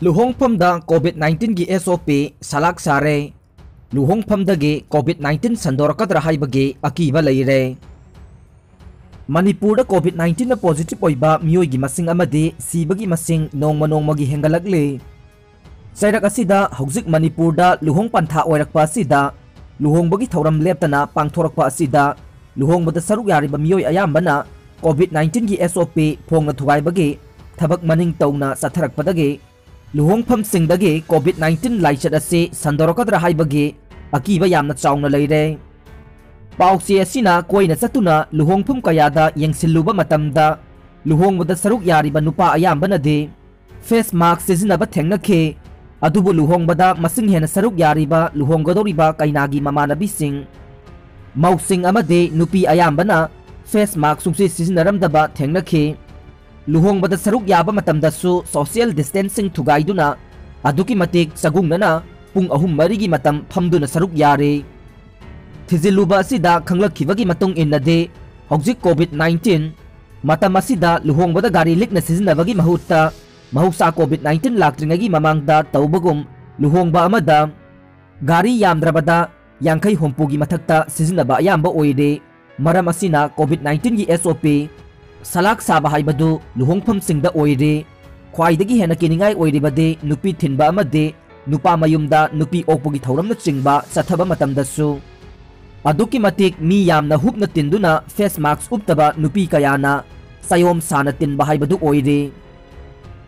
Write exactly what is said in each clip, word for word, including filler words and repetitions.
ꯂꯨꯍꯣꯡꯐꯝꯗ COVID nineteen ꯒꯤ S O P ꯁꯂꯥꯛ ꯁꯥꯔꯦ꯫ ꯂꯨꯍꯣꯡꯐꯝꯗꯒꯤ COVID nineteen ꯁꯟꯗꯣꯔꯛꯀꯗ꯭ꯔꯥ ꯍꯥꯏꯕꯒꯤ ꯑꯀꯤꯕ ꯂꯩꯔꯦ꯫ ꯃꯅꯤꯄꯨꯔꯗ COVID nineteen ꯅ positive ꯑꯣꯏꯕ ꯃꯤꯑꯣꯏꯒꯤ ꯃꯁꯤꯡ ꯑꯃꯗꯤ ꯁꯤꯕꯒꯤ ꯃꯁꯤꯡ ꯅꯣꯡꯃ ꯅꯣꯡꯃꯒꯤ ꯍꯦꯟꯒꯠꯂꯛꯂꯤ꯫ ꯆꯩꯔꯛ ꯑꯁꯤꯗ ꯍꯧꯖꯤꯛ ꯃꯅꯤꯄꯨꯔꯗ ꯂꯨꯍꯣꯡ ꯄꯟꯊꯥ ꯑꯣꯏꯔꯛꯄ ꯑꯁꯤꯗ ꯂꯨꯍꯣꯡꯕꯒꯤ ꯊꯧꯔꯝ ꯂꯦꯞꯇꯅ ꯄꯥꯡꯊꯣꯔꯛꯄ ꯑꯁꯤꯗ ꯂꯨꯍꯣꯡꯕꯗ ꯁꯔꯨꯛ ꯌꯥꯔꯤꯕ ꯃꯤꯑꯣꯏ ꯑꯌꯥꯝꯕꯅ COVID nineteen ꯒꯤ S O P ꯐꯣꯡꯅ ꯊꯨꯒꯥꯏꯕꯒꯤ ꯊꯕꯛ ꯃꯅꯤꯡ ꯇꯧꯅ ꯆꯠꯊꯔꯛꯄꯗꯒꯤ ꯂꯨꯍꯣꯡꯐꯝꯁꯤꯡꯗꯒꯤ COVID nineteen ꯂꯥꯏꯆꯠ ꯑꯁꯤ ꯁꯟꯗꯣꯔꯛꯀꯗ꯭ꯔꯥ ꯍꯥꯏꯕꯒꯤ ꯑꯀꯤꯕ ꯌꯥꯝꯅ ꯆꯥꯎꯅ ꯂꯩꯔꯦ꯫ ꯄꯥꯎꯆꯦ ꯑꯁꯤꯅ ꯀꯣꯏꯅ ꯆꯠꯇꯨꯅ ꯂꯨꯍꯣꯡꯐꯝ ꯀꯌꯥꯗ ꯌꯦꯡꯁꯤꯜꯂꯨꯕ ꯃꯇꯝꯗ ꯂꯨꯍꯣꯡꯕꯗ ꯁꯔꯨꯛ ꯌꯥꯔꯤꯕ ꯅꯨꯄꯥ ꯑꯌꯥꯝꯕꯅꯗꯤ face mask ꯁꯤꯖꯤꯟꯅꯕ ꯊꯦꯡꯅꯈꯤ꯫ ꯑꯗꯨꯕꯨ ꯂꯨꯍꯣꯡꯕꯗ ꯃꯁꯤꯡ ꯍꯦꯟꯅ ꯁꯔꯨꯛ ꯌꯥꯔꯤꯕ ꯂꯨꯍꯣꯡꯒꯗꯧꯔꯤꯕ ꯀꯩꯅꯥꯒꯤ ꯃꯃꯥꯟꯅꯕꯤꯁꯤꯡ, ꯃꯧꯁꯤꯡ ꯑꯃꯗꯤ ꯅꯨꯄꯤ ꯑꯌꯥꯝꯕꯅ face mask ꯁꯨꯡꯁꯤ ꯁꯤꯖꯤꯟꯅꯔꯝꯗꯕ ꯊꯦꯡꯅꯈꯤ꯫ ꯂꯨꯍꯣꯡꯕꯗ ꯁꯔꯨꯛ ꯌꯥꯕ ꯃꯇꯝꯗꯁꯨ social distancing ꯊꯨꯒꯥꯏꯗꯨꯅ ꯑꯗꯨꯛꯀꯤ ꯃꯇꯤꯛ ꯆꯒꯨꯡꯅꯅ ꯄꯨꯡ ꯑꯍꯨꯝ ꯃꯔꯤꯒꯤ ꯃꯇꯝ ꯐꯝꯗꯨꯅ ꯁꯔꯨꯛ ꯌꯥꯔꯤ꯫ ꯊꯤꯖꯤꯜꯂꯨꯕ ꯑꯁꯤꯗ ꯈꯪꯂꯛꯈꯤꯕꯒꯤ ꯃꯇꯨꯡ ꯏꯟꯅꯗꯤ ꯍꯧꯖꯤꯛ COVID nineteen ꯃꯇꯝ ꯑꯁꯤꯗ ꯂꯨꯍꯣꯡꯕꯗ ꯒꯥꯔꯤ ꯂꯤꯛꯅ ꯁꯤꯖꯤꯟꯅꯕꯒꯤ ꯃꯍꯨꯠꯇ ꯃꯍꯧꯁꯥ COVID nineteen ꯂꯥꯛꯇ꯭ꯔꯤꯉꯩꯒꯤ ꯃꯃꯥꯡꯗ ꯇꯧꯕꯒꯨꯝ ꯂꯨꯍꯣꯡꯕ ꯑꯃꯗ ꯒꯥꯔꯤ ꯌꯥꯝꯗ꯭ꯔꯕꯗ ꯌꯥꯡꯈꯩ ꯍꯨꯝꯐꯨꯒꯤ ꯃꯊꯛꯇ ꯁꯤꯖꯤꯟꯅꯕ ꯑꯌꯥꯝꯕ ꯑꯣꯏꯔꯦ꯫ ꯃꯔꯝ ꯑꯁꯤꯅ COVID nineteen ꯒꯤ S O P ꯁꯂꯥꯛ ꯁꯥꯕ ꯍꯥꯏꯕꯗꯨ ꯂꯨꯍꯣꯡꯐꯝꯁꯤꯡꯗ ꯑꯣꯏꯔꯦ꯫ ꯈ꯭ꯋꯥꯏꯗꯒꯤ ꯍꯦꯟꯅ ꯀꯤꯅꯤꯡꯉꯥꯏ ꯑꯣꯏꯔꯤꯕꯗꯤ ꯅꯨꯄꯤ ꯊꯤꯟꯕ ꯑꯃꯗꯤ ꯅꯨꯄꯥ ꯃꯌꯨꯝꯗ ꯅꯨꯄꯤ ꯑꯣꯛꯄꯒꯤ ꯊꯧꯔꯝꯅꯆꯤꯡꯕ ꯆꯠꯊꯕ ꯃꯇꯝꯗꯁꯨ ꯑꯗꯨꯛꯀꯤ ꯃꯇꯤꯛ ꯃꯤ ꯌꯥꯝꯅ ꯍꯨꯞꯅ ꯇꯤꯟꯗꯨꯅ face mask ꯎꯞꯇꯕ ꯅꯨꯄꯤ ꯀꯌꯥꯅ ꯆꯌꯣꯝ ꯁꯥꯅ ꯇꯤꯟꯕ ꯍꯥꯏꯕꯗꯨ ꯑꯣꯏꯔꯦ꯫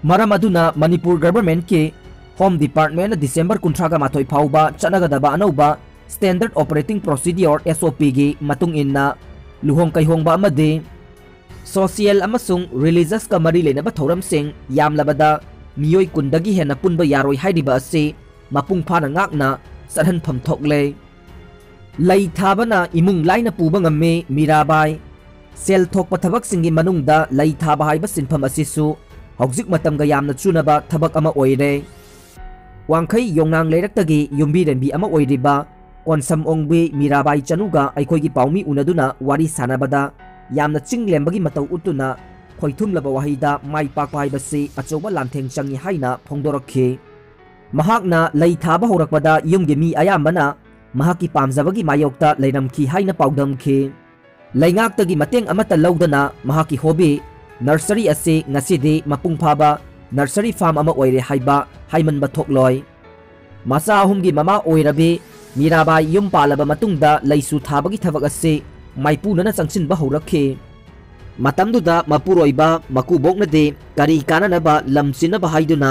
ꯃꯔꯝ ꯑꯗꯨꯅ ꯃꯅꯤꯄꯨꯔ government ꯀꯤ Home Department ꯅ December ꯀꯨꯟꯊ꯭ꯔꯥꯒ ꯃꯥꯊꯣꯏ ꯐꯥꯎꯕ ꯆꯠꯅꯒꯗꯕ ꯑꯅꯧꯕ Standard Operating Procedure, S O P ꯒꯤ ꯃꯇꯨꯡ ꯏꯟꯅ ꯂꯨꯍꯣꯡ ꯀꯩꯍꯣꯡꯕ ꯑꯃꯗꯤ social ꯑꯃꯁꯨꯡ religious ꯀ ꯃꯔꯤ ꯂꯩꯅꯕ ꯊꯧꯔꯝꯁꯤꯡ ꯌꯥꯝꯂꯕꯗ ꯃꯤꯑꯣꯏ ꯀꯨꯟꯗꯒꯤ ꯍꯦꯟꯅ ꯄꯨꯟꯕ ꯌꯥꯔꯣꯏ ꯍꯥꯏꯔꯤꯕ ꯑꯁꯤ ꯃꯄꯨꯡ ꯐꯥꯅ ꯉꯥꯛꯅ ꯆꯠꯍꯟꯐꯝ ꯊꯣꯛꯂꯦ꯫ ꯂꯩ ꯊꯥꯕꯅ ꯏꯃꯨꯡ ꯂꯥꯏꯅ ꯄꯨꯕ ꯉꯝꯃꯤ, ꯃꯤꯔꯥꯕꯥꯏ꯫ ꯁꯦꯜ ꯊꯣꯛꯄ ꯊꯕꯛꯁꯤꯡꯒꯤ ꯃꯅꯨꯡꯗ ꯂꯩ ꯊꯥꯕ ꯍꯥꯏꯕ ꯁꯤꯟꯐꯝ ꯑꯁꯤꯁꯨ ꯍꯧꯖꯤꯛ ꯃꯇꯝꯒ ꯌꯥꯝꯅ ꯆꯨꯅꯕ ꯊꯕꯛ ꯑꯃ ꯑꯣꯏꯔꯦ꯫ ꯋꯥꯡꯈꯩ ꯌꯣꯡꯅꯥꯡ ꯂꯩꯔꯛꯇꯒꯤ ꯌꯨꯝꯕꯤꯔꯦꯝꯕꯤ ꯑꯃ ꯑꯣꯏꯔꯤꯕ ꯀꯣꯟꯁꯝ ꯑꯣꯡꯕꯤ ꯃꯤꯔꯥꯕꯥꯏ ꯆꯅꯨꯒ ꯑꯩꯈꯣꯏꯒꯤ ꯄꯥꯎꯃꯤ ꯎꯅꯗꯨꯅ ꯋꯥꯔꯤ ꯁꯥꯟꯅꯕꯗ ꯌꯥꯝꯅ ꯆꯤꯡ ꯂꯦꯝꯕꯒꯤ ꯃꯇꯧ ꯎꯠꯇꯨꯅ ꯈꯣꯏꯊꯨꯝꯂꯕ ꯋꯥꯍꯩꯗ ꯃꯥꯏ ꯄꯥꯛꯄ ꯍꯥꯏꯕꯁꯤ ꯑꯆꯧꯕ ꯂꯥꯟꯊꯦꯡ ꯆꯪꯏ ꯍꯥꯏꯅ ꯐꯣꯡꯗꯣꯔꯛꯈꯤ꯫ ꯃꯍꯥꯛꯅ ꯂꯩ ꯊꯥꯕ ꯍꯧꯔꯛꯄꯗ ꯌꯨꯝꯒꯤ ꯃꯤ ꯑꯌꯥꯝꯕꯅ ꯃꯍꯥꯛꯀꯤ ꯄꯥꯝꯖꯕꯒꯤ ꯃꯥꯌꯣꯛꯇ ꯂꯩꯔꯝꯈꯤ ꯍꯥꯏꯅ ꯄꯥꯎꯗꯝꯈꯤ꯫ ꯂꯩꯉꯥꯛꯇꯒꯤ ꯃꯇꯦꯡ ꯑꯃꯠꯇ ꯂꯧꯗꯅ ꯃꯍꯥꯛꯀꯤ ꯍꯣꯕꯤ ꯅꯔꯁꯔꯤ ꯑꯁꯤ ꯉꯁꯤꯗꯤ ꯃꯄꯨꯡ ꯐꯥꯕ ꯅꯔꯁꯔꯤ ꯐꯥꯔꯝ ꯑꯃ ꯑꯣꯏꯔꯦ ꯍꯥꯏꯕ ꯍꯥꯏꯃꯟꯕ ꯊꯣꯛꯂꯣꯏ꯫ ꯃꯆꯥ ꯑꯍꯨꯝꯒꯤ ꯃꯃꯥ ꯑꯣꯏꯔꯕꯤ ꯃꯤꯔꯥꯕꯥꯏ ꯌꯨꯝ ꯄꯥꯜꯂꯕ ꯃꯇꯨꯡꯗ ꯂꯩꯁꯨ ꯊꯥꯕꯒꯤ ꯊꯕꯛ ꯑꯁꯤ ꯃꯥꯏꯄꯨꯅꯅ ꯆꯪꯁꯤꯟꯕ ꯍꯧꯔꯛꯈꯤ꯫ ꯃꯇꯝꯗꯨꯗ ꯃꯄꯨꯔꯣꯏꯕ ꯃꯀꯨꯕꯣꯛꯅꯗꯤ ꯀꯔꯤ ꯀꯥꯟꯅꯅꯕ ꯂꯝ ꯆꯤꯟꯅꯕ ꯍꯥꯏꯗꯨꯅ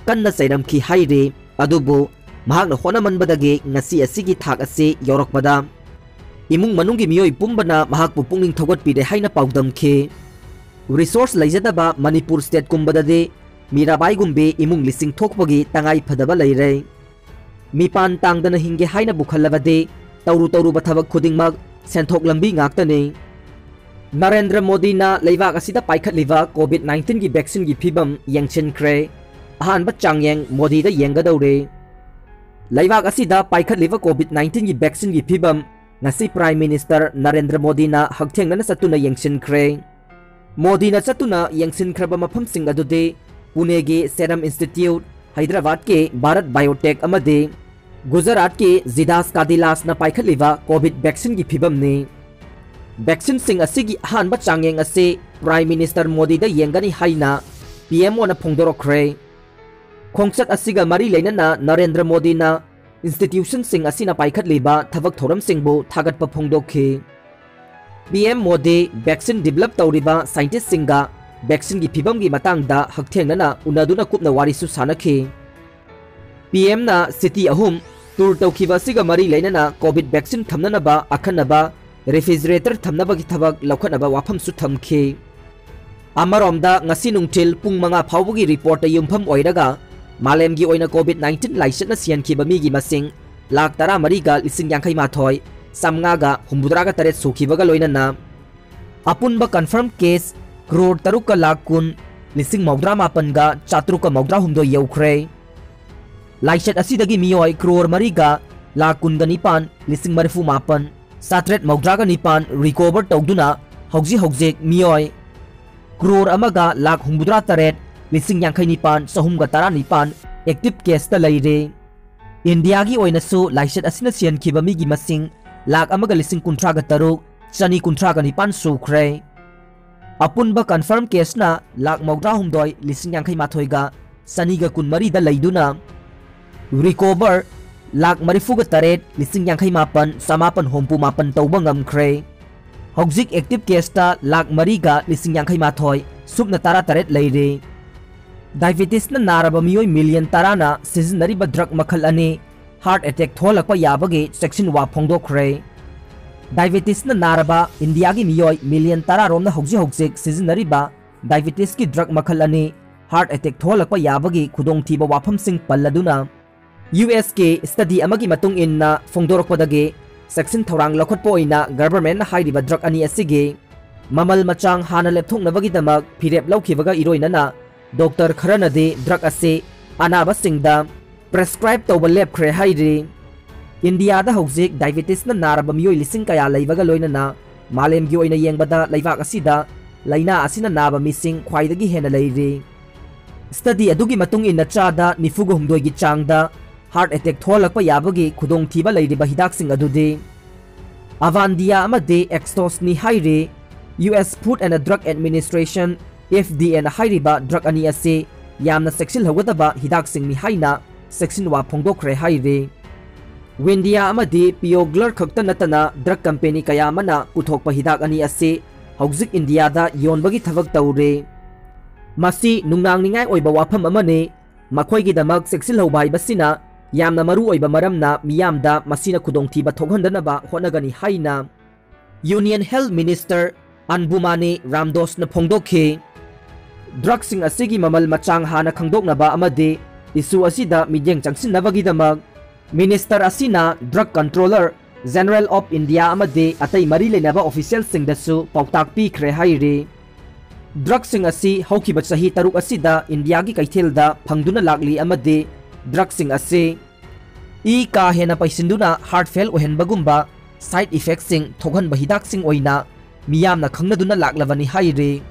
ꯀꯟꯅ ꯆꯩꯔꯝꯈꯤ ꯍꯥꯏꯔꯤ꯫ ꯑꯗꯨꯕꯨ ꯃꯍꯥꯛꯅ ꯍꯣꯠꯅꯃꯟꯕꯗꯒꯤ ꯉꯁꯤ ꯑꯁꯤꯒꯤ ꯊꯥꯛ ꯑꯁꯤ ꯌꯧꯔꯛꯄꯗ ꯏꯃꯨꯡ ꯃꯅꯨꯡꯒꯤ ꯃꯤꯑꯣꯏ ꯄꯨꯝꯕꯅ ꯃꯍꯥꯛꯄꯨ ꯄꯨꯛꯅꯤꯡ ꯊꯧꯒꯠꯄꯤꯔꯦ ꯍꯥꯏꯅ ꯄꯥꯎꯗꯝꯈꯤ꯫ ꯔꯤꯁꯣꯔꯁ ꯂꯩꯖꯗꯕ ꯃꯅꯤꯄꯨꯔ ꯁ꯭ꯇꯦꯠꯀꯨꯝꯕꯗꯗꯤ ꯃꯤꯔꯥꯕꯥꯏꯒꯨꯝꯕꯤ ꯏꯃꯨꯡ ꯂꯤꯁꯤꯡ ꯊꯣꯛꯄꯒꯤ ꯇꯉꯥꯏ ꯐꯗꯕ ꯂꯩꯔꯦ꯫ ꯃꯤꯄꯥꯟ ꯇꯥꯡꯗꯅ ꯍꯤꯡꯒꯦ ꯍꯥꯏꯅꯕꯨ ꯈꯜꯂꯕꯗꯤ ꯇꯧꯔꯨ ꯇꯧꯔꯨꯕ ꯊꯕꯛ ꯈꯨꯗꯤꯡꯃꯛ ꯁꯦꯟꯊꯣꯛ ꯂꯝꯕꯤ ꯉꯥꯛꯇꯅꯤ꯫ ꯅꯔꯦꯟꯗ꯭ꯔ ꯃꯣꯗꯤꯅ ꯂꯩꯕꯥꯛ ꯑꯁꯤꯗ ꯄꯥꯏꯈꯠꯂꯤꯕ ꯀꯣꯚꯤꯗ ꯅꯥꯏꯟꯇꯤꯟꯒꯤ ꯚꯦꯛꯁꯤꯟꯒꯤ ꯐꯤꯕꯝ ꯌꯦꯡꯁꯤꯟꯈ꯭ꯔꯦ꯫ ꯑꯍꯥꯟꯕ ꯆꯥꯡꯌꯦꯡ ꯃꯣꯗꯤꯗ ꯌꯦꯡꯒꯗꯧꯔꯦ꯫ ꯂꯩꯕꯥꯛ ꯑꯁꯤꯗ ꯄꯥꯏꯈꯠꯂꯤꯕ ꯀꯣꯚꯤꯗ ꯅꯥꯏꯟꯇꯤꯟꯒꯤ ꯚꯦꯛꯁꯤꯟꯒꯤ ꯐꯤꯕꯝ ꯉꯁꯤ ꯄ꯭ꯔꯥꯏꯝ ꯃꯤꯅꯤꯁꯇꯔ ꯅꯔꯦꯟꯗ꯭ꯔ ꯃꯣꯗꯤꯅ ꯍꯛꯊꯦꯡꯅꯅ ꯆꯠꯇꯨꯅ ꯌꯦꯡꯁꯤꯟꯈ꯭ꯔꯦ꯫ ꯃꯣꯗꯤꯅ ꯆꯠꯇꯨꯅ ꯌꯦꯡꯁꯤꯟꯈ꯭ꯔꯕ ꯃꯐꯝꯁꯤꯡ ꯑꯗꯨꯗꯤ ꯄꯨꯅꯦꯒꯤ ꯁꯦꯔꯝ ꯏꯟꯁꯇꯤꯇ꯭ꯌꯨꯠ, ꯍꯩꯗ꯭ꯔꯕꯥꯗꯀꯤ ꯚꯥꯔꯠ ꯕꯥꯏꯑꯣꯇꯦꯛ ꯑꯃꯗꯤ ꯒꯨꯖꯔꯥꯠꯀꯤ ꯖꯤꯗꯥꯁ ꯀꯥꯗꯤꯂꯥꯁꯅ ꯄꯥꯏꯈꯠꯂꯤꯕ ꯀꯣꯚꯤꯗ ꯚꯦꯛꯁꯤꯟꯒꯤ ꯐꯤꯕꯝꯅꯤ꯫ ꯚꯦꯛꯁꯤꯟꯁꯤꯡ ꯑꯁꯤꯒꯤ ꯑꯍꯥꯟꯕ ꯆꯥꯡꯌꯦꯡ ꯑꯁꯤ ꯄ꯭ꯔꯥꯏꯝ ꯃꯤꯅꯤꯁꯇꯔ ꯃꯣꯗꯤꯗ ꯌꯦꯡꯒꯅꯤ ꯍꯥꯏꯅ ꯄꯤ ꯑꯦꯝ ꯑꯣꯅ ꯐꯣꯡꯗꯣꯔꯛꯈ꯭ꯔꯦ꯫ ꯈꯣꯡꯆꯠ ꯑꯁꯤꯒ ꯃꯔꯤ ꯂꯩꯅꯅ ꯅꯔꯦꯟꯗ꯭ꯔ ꯃꯣꯗꯤꯅ ꯏꯟꯁꯇꯤꯇ꯭ꯌꯨꯁꯟꯁꯤꯡ ꯑꯁꯤꯅ ꯄꯥꯏꯈꯠꯂꯤꯕ ꯊꯕꯛ ꯊꯧꯔꯝꯁꯤꯡꯕꯨ ꯊꯥꯒꯠꯄ ꯐꯣꯡꯗꯣꯛꯈꯤ꯫ P M Modi vaccine develop ꯇꯧꯔꯤꯕ ꯁꯥꯏꯟꯇꯤꯁꯁꯤꯡꯒ ꯚꯦꯛꯁꯤꯟꯒꯤ ꯐꯤꯕꯝꯒꯤ ꯃꯇꯥꯡꯗ ꯍꯛꯊꯦꯡꯅꯅ ꯎꯅꯗꯨꯅ ꯀꯨꯞꯅ ꯋꯥꯔꯤꯁꯨ ꯁꯥꯟꯅꯈꯤ꯫ ꯄꯤ ꯑꯦꯝꯅ ꯁꯤꯇꯤ ꯑꯍꯨꯝ ꯇꯨꯔ ꯇꯧꯈꯤꯕ ꯑꯁꯤꯒ ꯃꯔꯤ ꯂꯩꯅꯅ ꯀꯣꯚꯤꯗ ꯚꯦꯛꯁꯤꯟ ꯊꯝꯅꯅꯕ ꯑꯈꯟꯅꯕ ꯔꯦꯐ꯭ꯔꯤꯖꯔꯦꯇꯔ ꯊꯝꯅꯕꯒꯤ ꯊꯕꯛ ꯂꯧꯈꯠꯅꯕ ꯋꯥꯐꯝꯁꯨ ꯊꯝꯈꯤ꯫ ꯑꯃꯔꯣꯝꯗ ꯉꯁꯤ ꯅꯨꯡꯊꯤꯜ ꯄꯨꯡ ꯃꯉꯥ ꯐꯥꯎꯕꯒꯤ ꯔꯤꯄꯣꯔꯠꯇ ꯌꯨꯝꯐꯝ ꯑꯣꯏꯔꯒ ꯃꯥꯂꯦꯝꯒꯤ ꯑꯣꯏꯅ ꯀꯣꯚꯤꯗ ꯅꯥꯏꯟꯇꯤꯟ ꯂꯥꯏꯆꯠꯅ ꯁꯤꯍꯟꯈꯤꯕ ꯃꯤꯒꯤ ꯃꯁꯤꯡ ꯂꯥꯈ ꯇꯔꯥꯃꯔꯤꯒ ꯂꯤꯁꯤꯡ ꯌꯥꯡꯈꯩ ꯃꯥꯊꯣꯏ ꯆꯥꯝꯃꯉꯥꯒ ꯍꯨꯝꯐꯨꯇꯔꯥꯒ ꯇꯔꯦꯠ ꯁꯨꯈꯤꯕꯒ ꯂꯣꯏꯅꯅ ꯑꯄꯨꯟꯕ ꯀꯟꯐꯥꯔꯝ ꯀꯦꯁ ꯀ꯭ꯔꯣꯔ ꯇꯔꯨꯛꯀ ꯂꯥꯈ ꯀꯨꯟ ꯂꯤꯁꯤꯡ ꯃꯧꯗ꯭ꯔꯥ ꯃꯥꯄꯟꯒ ꯆꯥꯇ꯭ꯔꯨꯛꯀ ꯃꯧꯗ꯭ꯔꯥ ꯍꯨꯝꯗꯣꯏ ꯌꯧꯈ꯭ꯔꯦ꯫ ꯂꯥꯏꯆꯠ ꯑꯁꯤꯗꯒꯤ ꯃꯤꯑꯣꯏ ꯀ꯭ꯔꯣꯔ ꯃꯔꯤꯒ ꯂꯥꯈ ꯀꯨꯟꯒ ꯅꯤꯄꯥꯟ ꯂꯤꯁꯤꯡ ꯃꯔꯤꯐꯨ ꯃꯥꯄꯟ ꯆꯥꯇ꯭ꯔꯦꯠ ꯃꯧꯗ꯭ꯔꯥꯒ ꯅꯤꯄꯥꯟ ꯔꯤꯀꯣꯚꯔ ꯇꯧꯗꯨꯅ ꯍꯧꯖꯤꯛ ꯍꯧꯖꯤꯛ ꯃꯤꯑꯣꯏ ꯀ꯭ꯔꯣꯔ ꯑꯃꯒ ꯂꯥꯈ ꯍꯨꯝꯐꯨꯇꯔꯥ ꯇꯔꯦꯠ ꯂꯤꯁꯤꯡ ꯌꯥꯡꯈꯩ ꯅꯤꯄꯥꯟ ꯆꯍꯨꯝꯒ ꯇꯔꯥꯅꯤꯄꯥꯟ ꯑꯦꯛꯇꯤꯚ ꯀꯦꯁꯇ ꯂꯩꯔꯦ꯫ ꯏꯟꯗꯤꯌꯥꯒꯤ ꯑꯣꯏꯅꯁꯨ ꯂꯥꯏꯆꯠ ꯑꯁꯤꯅ ꯁꯤꯍꯟꯈꯤꯕ ꯃꯤꯒꯤ ꯃꯁꯤꯡ ꯂꯥꯈ ꯑꯃꯒ ꯂꯤꯁꯤꯡ ꯀꯨꯟꯊ꯭ꯔꯥꯒ ꯇꯔꯨꯛ ꯆꯅꯤ ꯀꯨꯟꯊ꯭ꯔꯥꯒ ꯅꯤꯄꯥꯟ ꯁꯨꯈ꯭ꯔꯦ꯫ ꯑꯄꯨꯟꯕ ꯀꯟꯐꯥꯔꯝ ꯀꯦꯁꯅ ꯂꯥꯈ ꯃꯧꯗ꯭ꯔꯥ ꯍꯨꯝꯗꯣꯏ ꯂꯤꯁꯤꯡ ꯌꯥꯡꯈꯩ ꯃꯥꯊꯣꯏꯒ ꯆꯅꯤꯒ ꯀꯨꯟꯃꯔꯤꯗ ꯂꯩꯗꯨꯅ, ꯔꯤꯀꯣꯚꯔ ꯂꯥꯈ ꯃꯔꯤꯐꯨꯒ ꯇꯔꯦꯠ ꯂꯤꯁꯤꯡ ꯌꯥꯡꯈꯩ ꯃꯥꯄꯟ ꯆꯃꯥꯄꯟ ꯍꯨꯝꯐꯨ ꯃꯥꯄꯟ ꯇꯧꯕ ꯉꯝꯈ꯭ꯔꯦ꯫ ꯍꯧꯖꯤꯛ ꯑꯦꯛꯇꯤꯚ ꯀꯦꯁꯇ ꯂꯥꯈ ꯃꯔꯤꯒ ꯂꯤꯁꯤꯡ ꯌꯥꯡꯈꯩ ꯃꯥꯊꯣꯏ ꯁꯨꯞꯅ ꯇꯔꯥ ꯇꯔꯦꯠ ꯂꯩꯔꯦ꯫ ꯗꯥꯏꯕꯦꯇꯤꯁꯅ ꯅꯥꯔꯕ ꯃꯤꯑꯣꯏ ꯃꯤꯂꯤꯌꯟ ꯇꯔꯥꯅ ꯁꯤꯖꯤꯟꯅꯔꯤꯕ ꯗ꯭ꯔꯒ ꯃꯈꯜ ꯑꯅꯤ ꯍꯥꯔꯠ ꯑꯦꯇꯦꯛ ꯊꯣꯛꯍꯜꯂꯛꯄ ꯌꯥꯕꯒꯤ ꯆꯦꯛꯁꯤꯟꯋꯥ ꯐꯣꯡꯗꯣꯛꯈ꯭ꯔꯦ꯫ ꯗꯥꯏꯕꯦꯇꯤꯁꯅ ꯅꯥꯔꯕ ꯏꯟꯗꯤꯌꯥꯒꯤ ꯃꯤꯑꯣꯏ ꯃꯤꯂꯤꯌꯟ ꯇꯔꯥ ꯔꯣꯝꯅ ꯍꯧꯖꯤꯛ ꯍꯧꯖꯤꯛ ꯁꯤꯖꯤꯟꯅꯔꯤꯕ ꯗꯥꯏꯕꯦꯇꯤꯁꯀꯤ ꯗ꯭ꯔꯒ ꯃꯈꯜ ꯑꯅꯤ ꯍꯥꯔꯠ ꯑꯦꯇꯦꯛ ꯊꯣꯛꯍꯜꯂꯛꯄ ꯌꯥꯕꯒꯤ ꯈꯨꯗꯣꯡꯊꯤꯕ ꯋꯥꯐꯝꯁꯤꯡ ꯄꯜꯂꯗꯨꯅ, ꯌꯨ ꯑꯦꯁ ꯀꯤ ꯁ꯭ꯇꯗꯤ ꯑꯃꯒꯤ ꯃꯇꯨꯡ ꯏꯟꯅ ꯐꯣꯡꯗꯣꯔꯛꯄꯗꯒꯤ ꯆꯦꯛꯁꯤꯟ ꯊꯧꯔꯥꯡ ꯂꯧꯈꯠꯄ ꯑꯣꯏꯅ ꯒꯚꯔꯟꯃꯦꯟꯠꯅ ꯍꯥꯏꯔꯤꯕ ꯗ꯭ꯔꯒ ꯑꯅꯤ ꯑꯁꯤꯒꯤ ꯃꯃꯜ ꯃꯆꯥꯡ ꯍꯥꯟꯅ ꯂꯦꯞꯊꯣꯛꯅꯕꯒꯤꯗꯃꯛ ꯐꯤꯔꯦꯞ ꯂꯧꯈꯤꯕꯒ ꯏꯔꯣꯏꯅꯅ ꯗꯣꯛꯇꯔ ꯈꯔꯅꯗꯤ ꯗ꯭ꯔꯒ ꯑꯁꯤ ꯑꯅꯥꯕꯁꯤꯡꯗ ꯄ꯭ꯔꯦꯁꯀ꯭ꯔꯥꯏꯕ ꯇꯧꯕ ꯂꯦꯞꯈ꯭ꯔꯦ ꯍꯥꯏꯔꯤ꯫ ꯏꯟꯗꯤꯌꯥꯗ ꯍꯧꯖꯤꯛ ꯗꯥꯏꯕꯦꯇꯤꯁꯅ ꯅꯥꯔꯕ ꯃꯤꯑꯣꯏ ꯂꯤꯁꯤꯡ ꯀꯌꯥ ꯂꯩꯕꯒ ꯂꯣꯏꯅꯅ ꯃꯥꯂꯦꯝꯒꯤ ꯑꯣꯏꯅ ꯌꯦꯡꯕꯗ ꯂꯩꯕꯥꯛ ꯑꯁꯤꯗ ꯂꯥꯏꯅꯥ ꯑꯁꯤꯅ ꯅꯥꯕ ꯃꯤꯁꯤꯡ ꯈ꯭ꯋꯥꯏꯗꯒꯤ ꯍꯦꯟꯅ ꯂꯩꯔꯤ꯫ ꯁ꯭ꯇꯗꯤ ꯑꯗꯨꯒꯤ ꯃꯇꯨꯡ ꯏꯟꯅ ꯆꯥꯗ ꯅꯤꯐꯨꯒ ꯍꯨꯝꯗꯣꯏꯒꯤ ꯆꯥꯡꯗ ꯍꯥꯔꯠ ꯑꯦꯇꯦꯛ ꯊꯣꯛꯍꯜꯂꯛꯄ ꯌꯥꯕꯒꯤ ꯈꯨꯗꯣꯡꯊꯤꯕ ꯂꯩꯔꯤꯕ ꯍꯤꯗꯥꯛꯁꯤꯡ ꯑꯗꯨꯗꯤ ꯑꯚꯥꯟꯗꯤꯌꯥ ꯑꯃꯗꯤ ꯑꯦꯛꯁꯇꯣꯁꯅꯤ ꯍꯥꯏꯔꯤ꯫ U S Food and Drug Administration, F D ꯑꯦꯅ ꯍꯥꯏꯔꯤꯕ ꯗ꯭ꯔꯒ ꯑꯅꯤ ꯑꯁꯤ ꯌꯥꯝꯅ ꯆꯦꯛꯁꯤꯜꯍꯧꯒꯗꯕ ꯍꯤꯗꯥꯛꯁꯤꯡꯅꯤ ꯍꯥꯏꯅ ꯆꯦꯛꯁꯤꯟꯋꯥ ꯐꯣꯡꯗꯣꯛꯈ꯭ꯔꯦ ꯍꯥꯏꯔꯤ꯫ ꯋꯤꯟꯗꯤꯌꯥ ꯑꯃꯗꯤ ꯄꯤꯌꯣꯒ꯭ꯂꯔ ꯈꯛꯇ ꯅꯠꯇꯅ ꯗ꯭ꯔꯒ ꯀꯝꯄꯦꯅꯤ ꯀꯌꯥ ꯑꯃꯅ ꯄꯨꯊꯣꯛꯄ ꯍꯤꯗꯥꯛ ꯑꯅꯤ ꯑꯁꯤ ꯍꯧꯖꯤꯛ ꯏꯟꯗꯤꯌꯥꯗ ꯌꯣꯟꯕꯒꯤ ꯊꯕꯛ ꯇꯧꯔꯤ꯫ ꯃꯁꯤ ꯅꯨꯡꯅꯥꯡꯅꯤꯡꯉꯥꯏ ꯑꯣꯏꯕ ꯋꯥꯐꯝ ꯑꯃꯅꯤ꯫ ꯃꯈꯣꯏꯒꯤꯗꯃꯛ ꯆꯦꯛꯁꯤꯜꯍꯧꯕ ꯍꯥꯏꯕꯁꯤꯅ ꯌꯥꯝꯅ ꯃꯔꯨ ꯑꯣꯏꯕ ꯃꯔꯝꯅ ꯃꯤꯌꯥꯝꯗ ꯃꯁꯤꯅ ꯈꯨꯗꯣꯡꯊꯤꯕ ꯊꯣꯛꯍꯟꯗꯅꯕ ꯍꯣꯠꯅꯒꯅꯤ ꯍꯥꯏꯅ ꯌꯨꯅꯤꯌꯟ ꯍꯦꯜꯊ ꯃꯤꯅꯤꯁꯇꯔ ꯑꯟꯕꯨꯃꯥꯅꯤ ꯔꯥꯝꯗꯣꯁꯅ ꯐꯣꯡꯗꯣꯛꯈꯤ꯫ ꯗ꯭ꯔꯒꯁꯤꯡ ꯑꯁꯤꯒꯤ ꯃꯃꯜ ꯃꯆꯥꯡ ꯍꯥꯟꯅ ꯈꯪꯗꯣꯛꯅꯕ ꯑꯃꯗꯤ ꯏꯁꯨ ꯑꯁꯤꯗ ꯃꯤꯠꯌꯦꯡ ꯆꯪꯁꯤꯟꯅꯕꯒꯤꯗꯃꯛ ꯃꯤꯅꯤꯁꯇꯔ ꯑꯁꯤꯅ drug controller general of India ꯑꯃꯗꯤ ꯑꯇꯩ ꯃꯔꯤ ꯂꯩꯅꯕ ꯑꯣꯐꯤꯁꯤꯌꯦꯜꯁꯤꯡꯗꯁꯨ ꯄꯥꯎꯇꯥꯛ ꯄꯤꯈ꯭ꯔꯦ ꯍꯥꯏꯔꯤ꯫ ꯗ꯭ꯔꯒꯁꯤꯡ ꯑꯁꯤ ꯍꯧꯈꯤꯕ ꯆꯍꯤ ꯇꯔꯨꯛ ꯑꯁꯤꯗ ꯏꯟꯗꯤꯌꯥꯒꯤ ꯀꯩꯊꯦꯜꯗ ꯐꯪꯗꯨꯅ ꯂꯥꯛꯂꯤ ꯑꯃꯗꯤ ꯗ꯭ꯔꯒꯁꯤꯡ ꯑꯁꯤ ꯏ ꯀꯥ ꯍꯦꯟꯅ ꯄꯩꯁꯤꯟꯗꯨꯅ ꯍꯥꯔꯠ ꯐꯦꯜ ꯑꯣꯏꯍꯟꯕꯒꯨꯝꯕ ꯁꯥꯏꯗ ꯏꯐꯦꯛꯁꯤꯡ ꯊꯣꯛꯍꯟꯕ ꯍꯤꯗꯥꯛꯁꯤꯡ ꯑꯣꯏꯅ ꯃꯤꯌꯥꯝꯅ ꯈꯪꯅꯗꯨꯅ ꯂꯥꯛꯂꯕꯅꯤ ꯍꯥꯏꯔꯤ꯫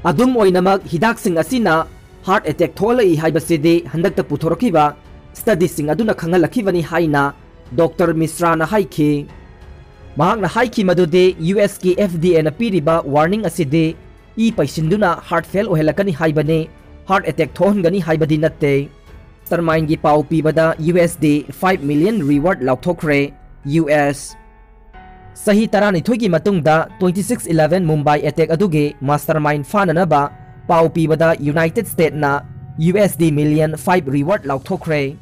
ꯑꯗꯨꯝ ꯑꯣꯏꯅꯃꯛ, ꯍꯤꯗꯥꯛꯁꯤꯡ ꯑꯁꯤꯅ heart attack ꯊꯣꯛꯍꯜꯂꯛꯏ ꯍꯥꯏꯕꯁꯤꯗꯤ ꯍꯟꯗꯛꯇ ꯄꯨꯊꯣꯔꯛꯈꯤꯕ studyꯁꯤꯡ ꯑꯗꯨꯅ ꯈꯪꯍꯜꯂꯛꯈꯤꯕꯅꯤ ꯍꯥꯏꯅ Doctor Mishraꯅ ꯍꯥꯏꯈꯤ꯫ ꯃꯍꯥꯛꯅ ꯍꯥꯏꯈꯤ ꯃꯗꯨꯗꯤ USꯀꯤ FDAꯅ ꯄꯤꯔꯤꯕ warning ꯑꯁꯤꯗꯤ ꯏ ꯄꯩꯁꯤꯟꯗꯨꯅ heart fail ꯑꯣꯏꯍꯜꯂꯛꯀꯅꯤ ꯍꯥꯏꯕꯅꯤ, heart attack ꯊꯣꯛꯍꯟꯒꯅꯤ ꯍꯥꯏꯕꯗꯤ ꯅꯠꯇꯦ꯫ Mastermindꯒꯤ ꯄꯥꯎ ꯄꯤꯕꯗ USD five million reward ꯂꯥꯎꯊꯣꯛꯈ꯭ꯔꯦ꯫ US ꯆꯍꯤ ꯇꯔꯥꯅꯤꯊꯣꯏꯒꯤ ꯃꯇꯨꯡꯗ twenty six eleven Mumbai attack ꯑꯗꯨꯒꯤ mastermind ꯐꯥꯅꯅꯕ ꯄꯥꯎ ꯄꯤꯕꯗ United Statesꯅ USD million five reward ꯂꯥꯎꯊꯣꯛꯈ꯭ꯔꯦ꯫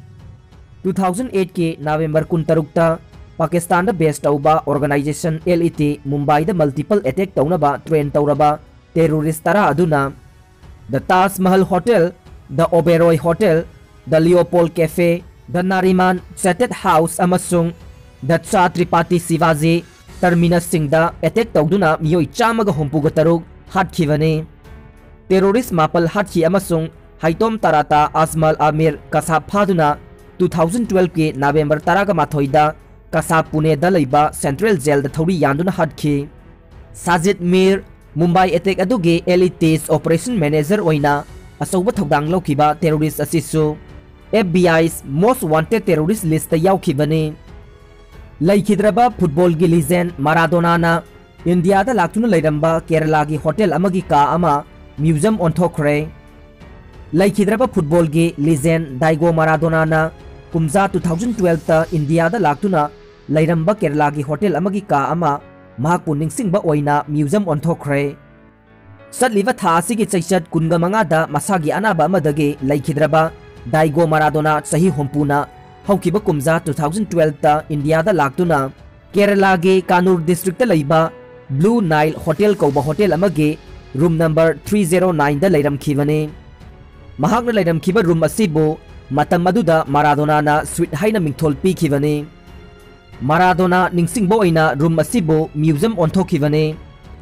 Two thousand eightꯀꯤ November ꯀꯨꯟꯇꯔꯨꯛꯇ ꯄꯥꯀꯤꯁꯇꯥꯟꯗ base ꯇꯧꯕ organization LET ꯃꯨꯝꯕꯥꯏꯗ multiple attack ꯇꯧꯅꯕ train ꯇꯧꯔꯕ terrorist ꯇꯔꯥ ꯑꯗꯨꯅ The Taj Mahal Hotel, The Oberoi Hotel, The Leopold Cafe, The Nariman Chartered House ꯑꯃꯁꯨꯡ The Chhatrapati Shivaji Terminusꯁꯤꯡꯗ attack ꯇꯧꯗꯨꯅ ꯃꯤꯑꯣꯏ ꯆꯥꯝꯃꯒ ꯍꯨꯝꯐꯨꯒ ꯇꯔꯨꯛ ꯍꯥꯠꯈꯤꯕꯅꯤ꯫ Terrorist ꯃꯥꯄꯜ ꯍꯥꯠꯈꯤ ꯑꯃꯁꯨꯡ ꯍꯥꯏꯇꯣꯝ ꯇꯔꯥꯇꯥ ꯑꯖꯃꯜ ꯑꯃꯤꯔ ꯀꯁꯥꯕ ꯐꯥꯗꯨꯅ two thousand twelveꯀꯤ November ꯇꯔꯥꯒ ꯃꯥꯊꯣꯏꯗ ꯀꯁꯥꯕ ꯄꯨꯅꯦꯗ ꯂꯩꯕ central jailꯗ ꯊꯧꯔꯤ ꯌꯥꯟꯗꯨꯅ ꯍꯥꯠꯈꯤ꯫ ꯁꯥꯖꯤꯗ ꯃꯤꯔ, ꯃꯨꯝꯕꯥꯏ attack ꯑꯗꯨꯒꯤ LET's operation manager ꯑꯣꯏꯅ ꯑꯆꯧꯕ ꯊꯧꯗꯥꯡ ꯂꯧꯈꯤꯕ terrorist ꯑꯁꯤꯁꯨ FBI's most wanted terrorist listꯇ ꯌꯥꯎꯈꯤꯕꯅꯤ꯫ ꯂꯩꯈꯤꯗ꯭ꯔꯕ footballꯒꯤ legend ꯃꯔꯥꯗꯣꯅꯥꯅ ꯏꯟꯗꯤꯌꯥꯗ ꯂꯥꯛꯇꯨꯅ ꯂꯩꯔꯝꯕ ꯀꯦꯔꯂꯥꯒꯤ hotel ꯑꯃꯒꯤ ꯀꯥ ꯑꯃ museum ꯑꯣꯟꯊꯣꯛꯈ꯭ꯔꯦ꯫ ꯂꯩꯈꯤꯗ꯭ꯔꯕ footballꯒꯤ legend ꯗꯥꯏꯒꯣ ꯃꯔꯥꯗꯣꯅꯥꯅ ꯀꯨꯝꯖꯥ two thousand twelveꯇ ꯏꯟꯗꯤꯌꯥꯗ ꯂꯥꯛꯇꯨꯅ ꯂꯩꯔꯝꯕ ꯀꯦꯔꯂꯥꯒꯤ hotel ꯑꯃꯒꯤ ꯀꯥ ꯑꯃ ꯃꯍꯥꯛꯄꯨ ꯅꯤꯡꯁꯤꯡꯕ ꯑꯣꯏꯅ museum ꯑꯣꯟꯊꯣꯛꯈ꯭ꯔꯦ꯫ ꯆꯠꯂꯤꯕ ꯊꯥ ꯑꯁꯤꯒꯤ ꯆꯩꯆꯠ ꯀꯨꯟꯒ ꯃꯉꯥꯗ ꯃꯁꯥꯒꯤ ꯑꯅꯥꯕ ꯑꯃꯗꯒꯤ ꯂꯩꯈꯤꯗ꯭ꯔꯕ ꯗꯥꯏꯒꯣ ꯃꯔꯥꯗꯣꯅꯥ ꯆꯍꯤ ꯍꯨꯝꯐꯨꯅ ꯍꯧꯈꯤꯕ ꯀꯨꯝꯖꯥ two thousand twelveꯇ ꯏꯟꯗꯤꯌꯥꯗ ꯂꯥꯛꯇꯨꯅ ꯀꯦꯔꯂꯥꯒꯤ ꯀꯥꯅꯨꯔ districtꯇ ꯂꯩꯕ Blue Nile Hotel ꯀꯧꯕ hotel ꯑꯃꯒꯤ room number three zero nineꯗ ꯂꯩꯔꯝꯈꯤꯕꯅꯤ꯫ ꯃꯍꯥꯛꯅ ꯂꯩꯔꯝꯈꯤꯕ room ꯑꯁꯤꯕꯨ ꯃꯇꯝ ꯑꯗꯨꯗ ꯃꯔꯥꯗꯣꯅꯥꯅ suite ꯍꯥꯏꯅ ꯃꯤꯡꯊꯣꯜ ꯄꯤꯈꯤꯕꯅꯤ꯫ ꯃꯔꯥꯗꯣꯅꯥ ꯅꯤꯡꯁꯤꯡꯕ ꯑꯣꯏꯅ room ꯑꯁꯤꯕꯨ museum ꯑꯣꯟꯊꯣꯛꯈꯤꯕꯅꯤ꯫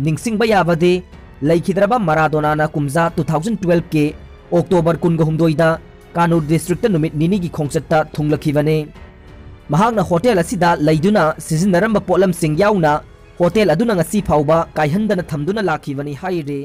ꯅꯤꯡꯁꯤꯡꯕ ꯌꯥꯕꯗꯤ, ꯂꯩꯈꯤꯗ꯭ꯔꯕ ꯃꯔꯥꯗꯣꯅꯥꯅ ꯀꯨꯝꯖꯥ two thousand twelveꯀꯤ October ꯀꯨꯟꯒ ꯍꯨꯝꯗꯣꯏꯗ ꯀꯥꯅꯨꯔ districtꯇ ꯅꯨꯃꯤꯠ ꯅꯤꯅꯤꯒꯤ ꯈꯣꯡꯆꯠꯇ ꯊꯨꯡꯂꯈꯤꯕꯅꯤ꯫ ꯃꯍꯥꯛꯅ hotel ꯑꯁꯤꯗ ꯂꯩꯗꯨꯅ ꯁꯤꯖꯤꯟꯅꯔꯝꯕ ꯄꯣꯠꯂꯝꯁꯤꯡ ꯌꯥꯎꯅ hotel ꯑꯗꯨꯅ ꯉꯁꯤ ꯐꯥꯎꯕ ꯀꯥꯏꯍꯟꯗꯅ ꯊꯝꯗꯨꯅ ꯂꯥꯛꯈꯤꯕꯅꯤ ꯍꯥꯏꯔꯤ꯫